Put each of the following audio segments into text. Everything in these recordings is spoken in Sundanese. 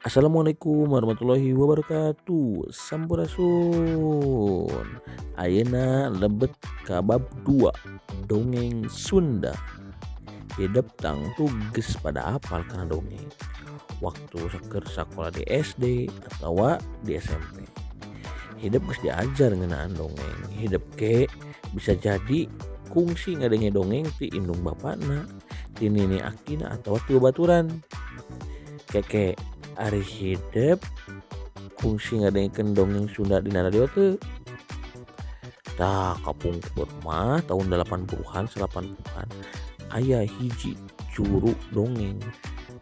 Assalamualaikum warahmatullahi wabarakatuh. Sampurasun. Ayeuna lebet ka bab 2 dongeng Sunda. Hidep tangtu geus pada apal kana dongeng waktu keur sakola di SD atawa di SMP. Hidep geus diajar ngeunaan dongeng. Hidep ge bisa jadi kungsi ngadenge dongeng ti indung bapana, ti nini akina atawa ti babaturan. Keke ari hidep kungsi ngadengekeun dongeng Sunda dina radio teu? Tah kapungkur mah tahun 80-an 80-an aya hiji juru dongeng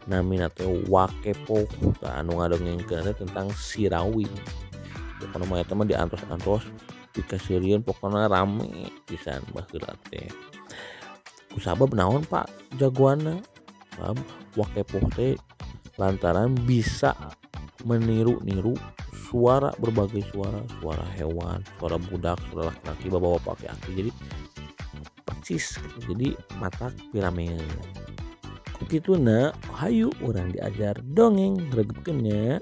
namina teh Wakepoh. Tah anu ngadongengkeun teh tentang si Rawing. Pokona mah eta mah diantos-antos dikaseurieun, pokona rame pisan baheula teh. Kusabab naon Pak jagoanna? Sabab Wakepoh teh lantaran bisa meniru-niru suara, berbagai suara, suara hewan, suara budak, suara laki-laki, bapak-bapak, aki-aki, jadi percis gitu. Jadi matak pirameun. Ku kituna hayu urang diajar dongeng regepkeun nya.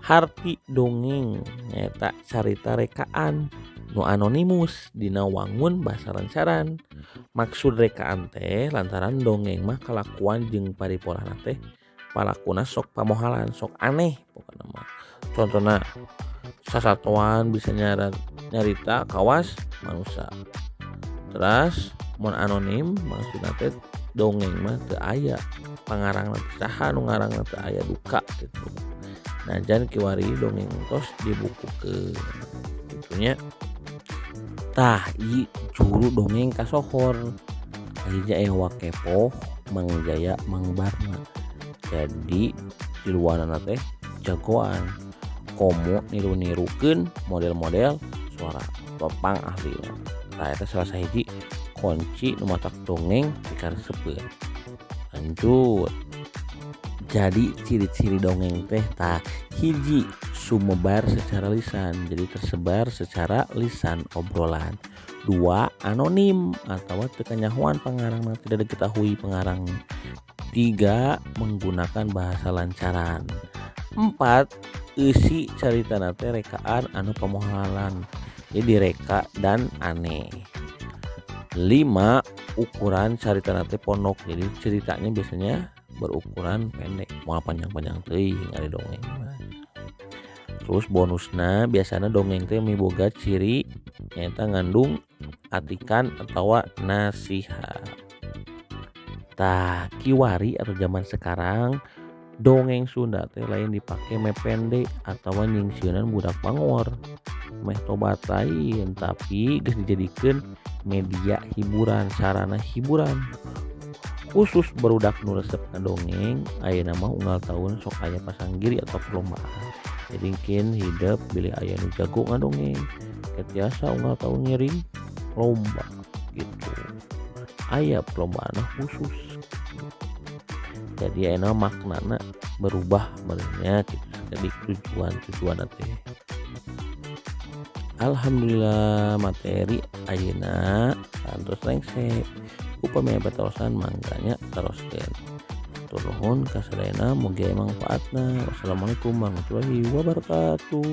Harti dongeng nyaeta carita rekaan nu anonimus dina wangun basa lancaran. Maksud rekaan teh lantaran dongeng mah kalakuan jeung paripolana teh palakuna sok pamohalan, sok aneh pokona mah. Contona sasatoan bisa nyarita kawas manusa. Teras mun anonim maksudna teh dongeng mah teu aya pangarangna teh saha nu ngarangna teu aya duka gitu. Najan kiwari dongeng tos dibukukeun kitu nya. Tah ieu juru dongeng kasohor. Hiji aya Wakepoh, Mang Jaya, Mang Barna. Jadi tiluanana teh jagoan komo niru-nirukeun model-model suara topang ahlina. Tah eta salah sahiji kunci nu matak dongeng dikaresepeun. Lanjut. Jadi ciri-ciri dongeng teh tah hiji sumebar secara lisan, jadi tersebar secara lisan obrolan. 2 anonim atau teu kanyahoan pangarangna, tidak diketahui pengarangnya. 3 menggunakan bahasa lancaran. 4 eusi caritana teh rekaan anu pamohalan, jadi direka dan aneh. 5 ukuran caritana teh pondok, jadi ceritanya biasanya berukuran pendek, moal panjang-panjang teuing ari dongeng mah. Terus bonusna biasana dongeng teh miboga ciri nyaeta ngandung atikan atawa nasihat. Tah kiwari atau zaman sekarang dongeng Sunda teh lain dipake mepende atawa nyingsieunan budak bangor meh tobat lain, tapi geus dijadikeun media hiburan, sarana hiburan khusus barudak nu resep ngadongeng. Ayeuna mah unggal tahun sok aya pasanggiri atau perlombaan. Jadi kin hidep bilih aya nu jago ngadongeng tiasa unggal tahun ngiring lomba gitu. Aya perlombaan khusus. Jadi ayeuna maknana berubah merenya gitu. Jadi tujuan-tujuan teh. Alhamdulillah materi ayeuna kantos rengse. Upami patarosan mangganya taroskeun. Hatur nuhun ka sadayana, mugi aya mangfaatna. Wassalamualaikum warahmatullahi wabarakatuh.